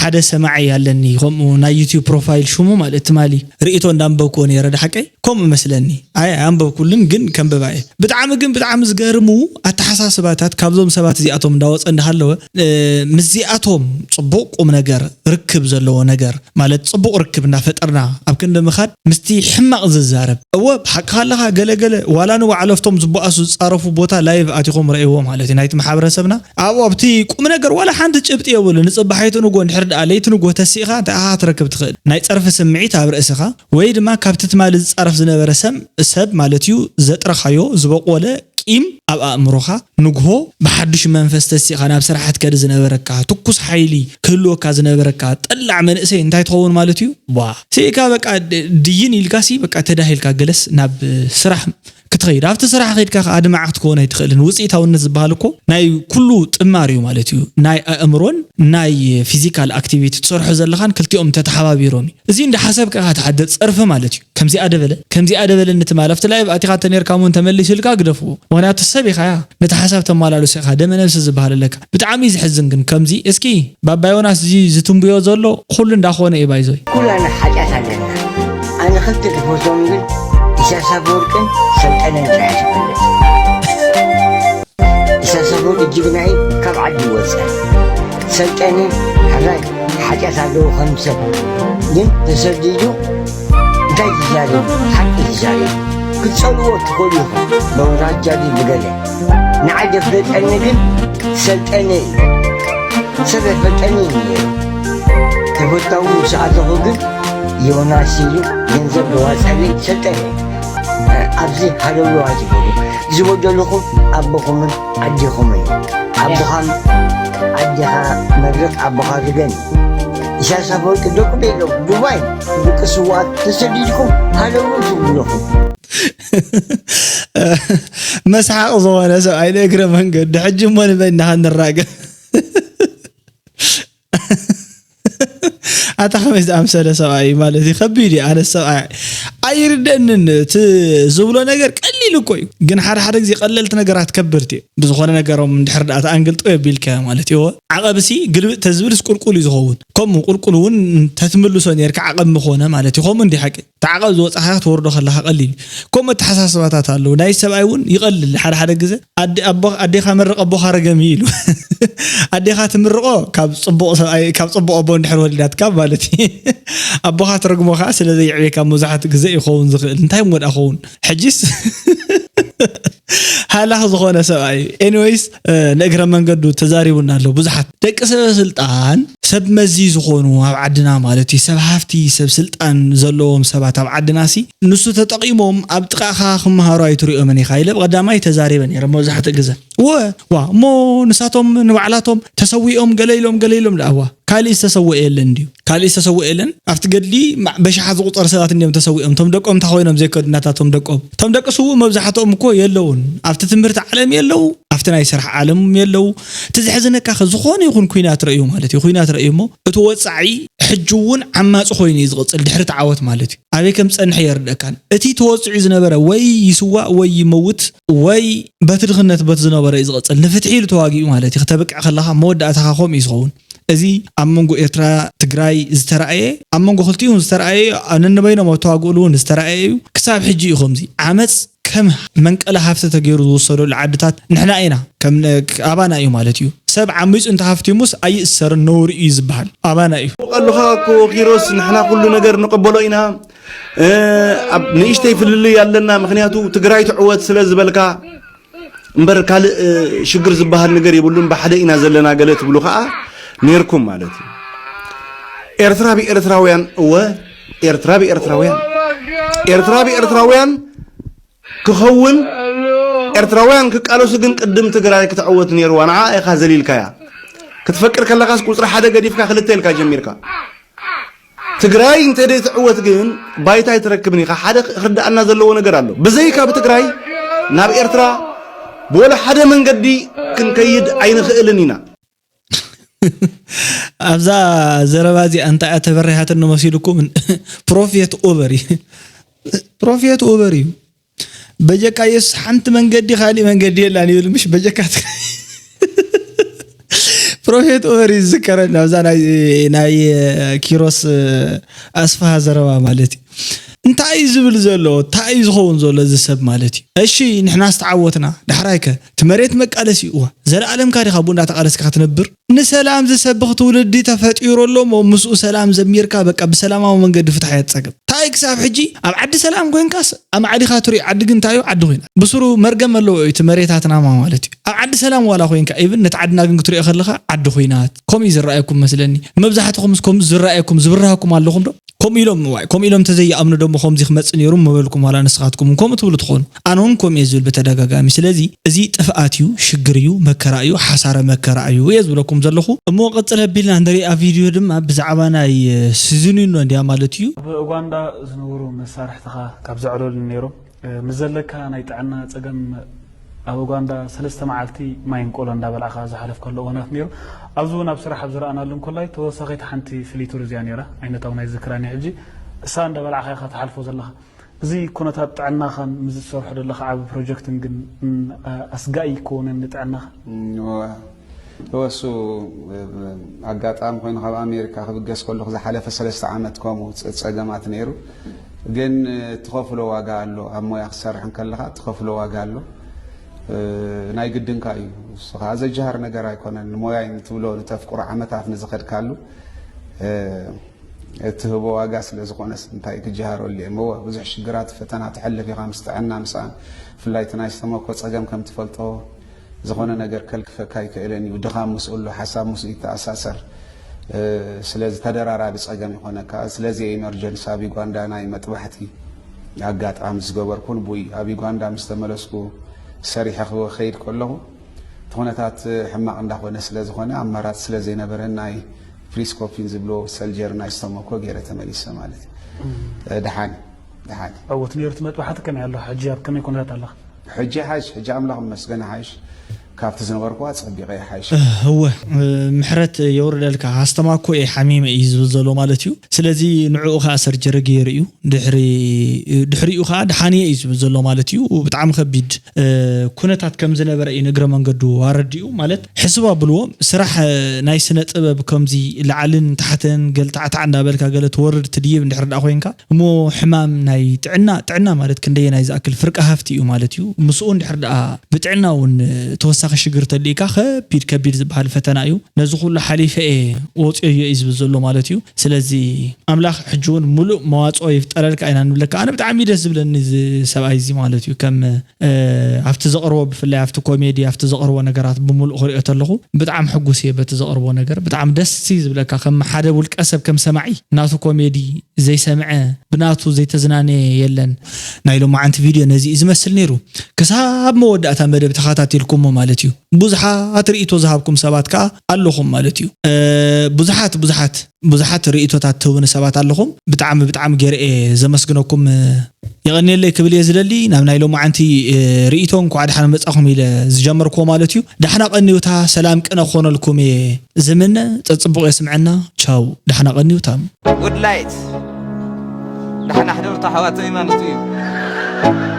ሓደ ሰማዒ ኣለኒ። ከምኡ ናይ ዩትዩብ ፕሮፋይል ሹሙ ማለት ትማሊ ርእይቶ እንዳንበብክዎ ነይረ። ዶ ሓቀይ? ከምኡ መስለኒ። ኣይ፣ ኣንበብኩሉን ግን ከንብባ እየ። ብጣዕሚ ግን ብጣዕሚ ዝገርሙ ኣተሓሳስባታት ካብዞም ሰባት እዚኣቶም እንዳወጸ እንዳሃለወ፣ እ፣ ምስዚኣቶም ጽቡቕ ቁም ነገር ርክብ ዘለዎ ነገር ማለት ጽቡቕ ርክብ እንዳፈጠርና ኣብ ክንዲ ምኻድ ምስቲ ሕማቕ ዝዛረብ። እወ፣ ብሓቅኻ ኣለኻ፣ ገለ ገለ ዋላ ንባዕለፍቶም ዝበኣሱ ዝጻረፉ ቦታ ላይቭ ኣቲኹም ረእይዎ ማለት እዩ ናይቲ ማሕበረሰብና። ኣብኡ ኣብቲ ቁም ነገር ዋላ ሓንቲ ጭብጢ የብሉ። ንጽባሒቱ ንጎ እንድሕር ደኣ ለይቲ ንጎ ተሲእኻ እንታይ ኢኻ ክትረክብ ትኽእል? ናይ ጸርፊ ስምዒት ኣብ ርእስኻ ወይ ድማ ካብቲ ትማሊ ዝጻረፍ ዝነበረ ሰም-፣ ሰብ ማለት እዩ ዘጥረኻዮ ዝበቆለ ቂም ኣብ ኣእምሮኻ ንግሆ ብሓድሽ መንፈስ ተሲእኻ ናብ ስራሕ ትከድ ዝነበረካ፣ ትኩስ ሓይሊ ክህልወካ ዝነበረካ ጠላዕ መንእሰይ እንታይ ትኸውን ማለት እዩ? ቧ! ስኢካ በቃ ድ-፣ ድይን ኢልካ ሲ በቃ ተዳሂልካ ገለስ ናብ ስራሕ ትኸይድ። ኣብቲ ስራሕ ከይድካ ከኣ ኣድማዒ ክትከውን ኣይትኽእልን። ውፅኢታውነት ዝበሃል እኮ ናይ ኩሉ ጥማር እዩ ማለት እዩ። ናይ ኣእምሮን ናይ ፊዚካል ኣክቲቪቲ ትሰርሖ ዘለኻን ክልቲኦም ተተሓባቢሮም እዩ። እዚ እንዳ ሓሳብ ከኣ ትሓድር ጸርፊ ማለት እዩ። ከምዚኣ ደበለ ከምዚኣ ደበለ እንትማል ኣብቲ ላይቭ ኣቲኻ ተነርካ እውን ተመሊሱ ኢልካ ግደፍዎ። ምክንያቱ ሰብ ኢኻያ ነቲ ሓሳብ ተመላልሶ ኢኻ ደመ ነብሲ ዝበሃል ኣለካ። ብጣዕሚ እዩ ዝሕዝን ግን ከምዚ እስኪ ባባ ዮናስ እዚ ዝትንብዮ ዘሎ ኩሉ እንዳኾነ እዩ ባይዞይ። ኩላና ሓጢኣት ኣለና። ኣነ ክልተ ዝፈትዎም ግን ኢሳያስ ኣፈወርቅን ሰልጠነን ጥራሕ ዝፈልጥ። ኢሳያስ ኣፈወርቂ ጅግና እዩ፣ ካብ ዓዲ ይወፀ። ሰልጠነ ሕራይ ሓጢኣት ኣለዎ ከም ሰብ፣ ግን ተሰዲዱ እንታይ ትዛረብ? ሓቂ ትዛረብ። ክትፀልዎ ትኽእሉ ኢኹም፣ በውራጃ ድዩ ብገለ። ንዓይ ዘፍለጠኒ ግን ሰልጠነ እዩ። ሰብ ኣይፈልጠኒ እዩ ነይሩ። ተፈታዊ ምስ ኣተኹ ግን ዮናስ ኢሉ ገንዘብ ዝዋፀለይ ሰልጠነ እዩ። ኣብዚ ሃለውለው ኣይትበሉ። ዝበደልኹም ኣቦኹምን ኣዴኹምን እዩ። ኣቦኻን ኣዴኻ መርቕ ኣቦኻ ርገም እዩ። ኢሳያስ ኣፈወርቂ ደቁ ደይሎም ዱባይ ደቂ ስውኣት ተሰዲድኩም ሃለውለው ትብሉ ኣለኹም። መስሓቕ ዝኾነ ሰብኣይ ንእግረ መንገዱ ሕጂ እሞ ንመን ኢና ክንራገም? ኣታ ከመይ ዝኣምሰለ ሰብኣይ እዩ ማለት እዩ። ከቢድ እዩ። ኣነ ሰብኣይ ኣይርደንን። እቲ ዝብሎ ነገር ቀሊል እኮ እዩ፣ ግን ሓደ ሓደ ግዜ ቀለልቲ ነገራት ከበድቲ እዮም። ብዝኾነ ነገሮም እንድሕር ደኣ ተኣንግልጦ የቢልካዮ ማለት እዩ። ዓቐብሲ ግልብጥ ተዝብልስ ቁልቁል እዩ ዝኸውን። ከምኡ ቁልቁል እውን ተትምልሶ ነርካ ዓቐብ ምኾነ ማለት እዩ። ከምኡ እንዲ ሓቂ እቲ ዓቐብ ዝወፃኻ ክትወርዶ ከለኻ ቀሊል እዩ። ከምኡ ኣተሓሳስባታት ኣለዉ። ናይ ሰብኣይ እውን ይቐልል ሓደ ሓደ ግዜ ኣዴኻ መርቕ ኣቦኻ ረገም እዩ ኢሉ ኣዴኻ ትምርቖ ካብ ፅቡቕ ሰብኣይ ካብ ፅቡቕ ኣቦ እንድሕር ወሊዳትካ ማለት እዩ። ኣቦኻ ትረግሞ ከዓ ስለ ዘየዕቤካ መብዛሕትኡ ግዜ ይኸውን ዝኽእል እንታይ እሞ ደኣ ኸውን ሕጂስ ሃላኽ ዝኾነ ሰብኣይ እዩ። ኤኒወይስ ንእግረ መንገዱ ተዛሪቡና ኣሎ ብዙሓት ደቂ ሰበ ስልጣን ሰብ መዚ ዝኾኑ ኣብ ዓድና ማለት እዩ ሰብ ሃፍቲ ሰብ ስልጣን ዘለዎም ሰባት ኣብ ዓድና ሲ ንሱ ተጠቒሞም ኣብ ጥቓኻ ክመሃሩ ኣይትሪኦምን ኢኻ ኢለ ብቐዳማይ ተዛሪበ ነይረ መብዛሕትኡ ግዘ እወ ዋ እሞ ንሳቶም ንባዕላቶም ተሰዊኦም ገለ ኢሎም ገለ ኢሎም ደኣ ዋ ካሊእ ዝተሰወአ የለን ድዩ ካሊእ ዝተሰወአ የለን ኣብቲ ገድሊ በሽሓት ዝቑፀር ሰባት እንዲዮም ተሰዊኦም እቶም ደቆም እንታይ ኮይኖም ዘይከዱ ናታቶም ደቆም እቶም ደቂ ስውእ መብዛሕትኦም እኮ የለውን ኣብቲ ትምህርቲ ዓለም የለው ኣብቲ ናይ ስራሕ ዓለም የለው እቲ ዘሕዝነካ ከ ዝኾነ ይኹን ኩናት ረእዩ ማለት እዩ ኩናት ረእዩ እሞ እቲ ወፃዒ ሕጂ እውን ዓማፂ ኮይኑ እዩ ዝቕፅል ድሕሪ ተዓወት ማለት እዩ ኣበይ ከም ዝፀንሐ የርደእካን እቲ ተወፂዑ ዝነበረ ወይ ይስዋእ ወይ ይመውት ወይ በቲ ድኽነት በቲ ዝነበረ እዩ ዝቕፅል ንፍትሒ ኢሉ ተዋጊኡ ማለት እዩ ክተብቅዕ ከለኻ መወዳእታኻ ከምኡ እዩ ዝኸውን እዚ ኣብ መንጎ ኤርትራ ትግራይ ዝተረኣየ ኣብ መንጎ ክልቲኡን ዝተረኣየ ነንበይኖም ኣብ ተዋግእሉ እውን ዝተረኣየ እዩ ክሳብ ሕጂ እዩ ከምዚ ዓመፅ ከም መንቀለ ሃፍቲ ተገይሩ ዝውሰደሉ ዓድታት ንሕና ኢና ከም ኣባና እዩ ማለት እዩ ሰብ ዓሚፁ እንተሃፍቲሙስ ኣይእሰርን ነውሪ እዩ ዝበሃል ኣባና እዩ ቀልኻ እኮ ኪሮስ ንሕና ኩሉ ነገር ንቀበሎ ኢና ንእሽተይ ፍልልይ ኣለና ምክንያቱ ትግራይ ትዕወት ስለ ዝበልካ እምበር ካልእ ሽግር ዝበሃል ነገር የብሉን ብሓደ ኢና ዘለና ገለ ትብሉ ከዓ ነይርኩም ማለት እዩ ኤርትራ ብኤርትራውያን እወ ኤርትራ ብኤርትራውያን ኤርትራ ብኤርትራውያን ክኸውን ኤርትራውያን ክቃለሱ ግን ቅድም ትግራይ ክትዕወት ነይርዋ ንዓ ኢኻ ዘሊልካያ ክትፈቅር ከለኻስ ቁፅሪ ሓደ ገዲፍካ ክልተ ኢልካ ጀሚርካ ትግራይ እንተ ትዕወት ግን ባይታ ኣይትረክብን ኢኻ ሓደ ክርዳኣና ዘለዎ ነገር ኣሎ ብዘይካ ብትግራይ ናብ ኤርትራ ብወላ ሓደ መንገዲ ክንከይድ ኣይንኽእልን ኢና ኣብዛ ዘረባ እዚኣ እንታይ እያ ተበሪሃትኒ መሲልኩም ፕሮፌት ኦቨር እዩ ፕሮፌት ኦቨር እዩ በጀካ የሱስ ሓንቲ መንገዲ ካሊእ መንገዲ የላን ይብል ምሽ በጀካ ፕሮፌት ኦቨር እዩ ዝዝከረኒ ኣብዛ ናይ ኪሮስ ኣስፍሃ ዘረባ ማለት እዩ እንታይ እዩ ዝብል ዘሎ እንታይ እዩ ዝኸውን ዘሎ እዚ ሰብ ማለት እዩ እሺ ንሕና ዝተዓወትና ዳሕራይከ እቲ መሬት መቃለሲ እዋ ዘለኣለምካ ዲኻ ቡንዳ ተቃለስካ ክትነብር ንሰላም ዝሰብኽ ትውልዲ ተፈጢሩ ኣሎ እሞ ምስኡ ሰላም ዘሚርካ በቃ ብሰላማዊ መንገዲ ፍትሓ የት ጸገም እንታይ ክሳብ ሕጂ ኣብ ዓዲ ሰላም ኮይንካስ ኣማዕዲኻ ትሪኦ ዓዲ ግን እንታይ እዩ ዓዲ ኮይና ብስሩ መርገም ኣለዎ እዩ እቲ መሬታትና ማለት እዩ ኣብ ዓዲ ሰላም ዋላ ኮይንካ ኢብን ነቲ ዓድና ግን ክትሪኦ ከለኻ ዓዲ ኮይናት ከምኡ እዩ ዝረኣየኩም መስለኒ መብዛሕትኹምስ ከምኡ ዝረኣየኩም ዝብርሃኩም ኣለኹም ዶ ከምኡ ኢሎም ዋይ ከምኡ ኢሎም ተዘይኣምኑ ደሞ ከምዚ ክመጽእ ነይሩ ምበልኩም ዋላ ንስኻትኩም እውን ከምኡ ትብሉ ትኾኑ ኣነ እውን ከምኡ እየ ዝብል ብተደጋጋሚ ስለዚ እዚ ጥፍኣት እዩ ሽግር እዩ መከራ እዩ ሓሳረ መከራ እዩ እየ ዝብለኩም ዘለኹ እሞ ቅፅል ኣቢልና ንሪኣ ቪድዮ ድማ ብዛዕባ ናይ ሲዝኒኖ እንዲያ ማለት እዩ ኣብ ኡጋንዳ ዝነበሩ መሳርሕትኻ ካብ ዘዕለሉ ነይሮም ምስ ዘለካ ናይ ጥዕና ጸገም ኣብ ኡጋንዳ ሰለስተ መዓልቲ ማይን ቆሎ እንዳበላዕካ ዝሓለፍካሉ እዋናት ነይሩ። ኣብዚ እውን ኣብ ስራሕ ኣብ ዝረኣናሉ እንኮላይ ተወሳኺት ሓንቲ ፍሊቱር እዚኣ ነይራ፣ ዓይነታዊ ናይ ዝክራን ሕጂ እሳ እንዳበላዕካ ኢኻ ትሓልፎ ዘለኻ። እዚ ኩነታት ጥዕናኻን ምስ ዝሰርሖ ዘለኻ ዓቢ ፕሮጀክትን ግን ኣስጋኢ ይከውንን ንጥዕናኻ? እወ እሱ ኣጋጣሚ ኮይኑ ካብ ኣሜሪካ ክብገስ ከለኹ ዝሓለፈ ሰለስተ ዓመት ከምኡ ጸ- ጸገማት ነይሩ። ግን ትኸፍሎ ዋጋ ኣሎ፣ ኣብ ሞያ ክትሰርሕ እንከለኻ ትኸፍሎ ዋጋ ኣሎ። ናይ ግድንካ እዩ። እሱ ከዓ ዘጀሃር ነገር ኣይኮነን። ንሞያይ ንትብሎ ንተፍቅሮ ዓመታት ንዝኸድካሉ እትህቦ ዋጋ ስለ ዝኾነስ እንታይ ክጀሃረሉ እየ። እሞ ብዙሕ ሽግራት ፈተና ትሕልፍ ኢኻ ምስ ጥዕና ምስኣን፣ ብፍላይ እቲ ናይ ዝተመኮ ጸገም ከም ትፈልጦ ዝኾነ ነገር ከልክፈካ ኣይክእልን እዩ። ድኻም ምስኡ ኣሎ፣ ሓሳብ ምስኡ ይተኣሳሰር። ስለዚ ተደራራቢ ጸገም ይኾነካ። ስለዚ ኢመርጀንሲ ኣብ ዩጋንዳ ናይ መጥባሕቲ ኣጋጣሚ ዝገበርኩን ቡይ ኣብ ዩጋንዳ ምስ ተመለስኩ ሰሪሐ ክኸይድ ከለኹ እቲ ኩነታት ሕማቕ እንዳኾነ ስለ ዝኾነ ኣማራፂ ስለ ዘይነበረን ናይ ፍሪስኮፒን ዝብሎ ሰልጀር ናይ ዝተመኮ ገይረ ተመሊሰ ማለት እዩ። ደሓን ደሓን ዕወት ነይሩ እቲ መጥባሕቲ ከመይ ኣሎ? ሕጂ ኣብ ከመይ ኩነታት ኣለኻ? ሕጂ ሓይሽ ሕጂ ኣምላኽ መስገን ሓይሽ ካብቲ ዝነበርኩ ኣጸቢቐ ይሓይሽ። እወ ምሕረት የውርደልካ። ኣስተማኮ እየ ሓሚመ እዩ ዝብል ዘሎ ማለት እዩ። ስለዚ ንዕኡ ከዓ ሰርጀሪ ገይሩ እዩ። ድሕሪ ድሕሪኡ ከዓ ደሓንየ እዩ ዝብል ዘሎ ማለት እዩ። ብጣዕሚ ከቢድ ኩነታት ከም ዝነበረ እዩ ንእግረ መንገዱ ኣረዲኡ። ማለት ሕስብ ኣብልዎ፣ ስራሕ ናይ ስነ ጥበብ ከምዚ ላዕልን ታሕትን ገልታዕታዕ እንዳበልካ ገለ ትወርድ ትድይብ እንድሕር ደኣ ኮይንካ እሞ ሕማም ናይ ጥዕና ጥዕና ማለት ክንደየናይ ዝኣክል ፍርቂ ሃፍቲ እዩ ማለት እዩ። ምስኡ እንድሕር ደኣ ብጥዕና እውን ተወሳኺ ሽግር ተልኢካ ከቢድ ከቢድ ዝበሃል ፈተና እዩ። ነዚ ኩሉ ሓሊፈ እየ ወፅዮዮ እዩ ዝብል ዘሎ ማለት እዩ። ስለዚ ኣምላኽ ሕጂ እውን ሙሉእ መዋፅኦ ይፍጠረልካ ኢና ንብለካ። ኣነ ብጣዕሚ እዩ ደስ ዝብለኒ እዚ ሰብኣይ እዚ ማለት እዩ። ከም ኣብቲ ዘቕርቦ ብፍላይ ኣብቲ ኮሜዲ ኣብቲ ዘቕርቦ ነገራት ብምሉእ ክሪኦ ተለኹ ብጣዕሚ ሕጉስ እየ በቲ ዘቕርቦ ነገር። ብጣዕሚ ደስ እዩ ዝብለካ ከም ሓደ ውልቀ ሰብ ከም ሰማዒ ናቱ ኮሜዲ ዘይሰምዐ ብናቱ ዘይተዝናነየ የለን። ናይ ሎማዓንቲ ቪድዮ ነዚ እዩ ዝመስል ነይሩ። ክሳብ መወዳእታ መደብ ተኸታቲልኩሞ ማለት እዩ። ብዙሓት ርእይቶ ዝሃብኩም ሰባት ከዓ ኣለኹም ማለት እዩ። ብዙሓት ብዙሓት ብዙሓት ርእይቶታት ትህቡኒ ሰባት ኣለኹም። ብጣዕሚ ብጣዕሚ ገይረ እየ ዘመስግነኩም። የቐንየለይ ክብል እየ ዝደሊ። ናብ ናይ ሎማዓንቲ ርእይቶ እንኳዕ ደሓን መጻኹም ኢለ ዝጀመርክዎ ማለት እዩ። ዳሕና ቀንዩታ ሰላም ቅነ ክኾነልኩም እየ ዝምነ። ጸጽቡቕ የስምዐና። ቻው። ዳሕና ቀንዩታ። ጉድ ላይት ዳሕና ሕደሩ ኣሕዋተይ ማለት እዩ።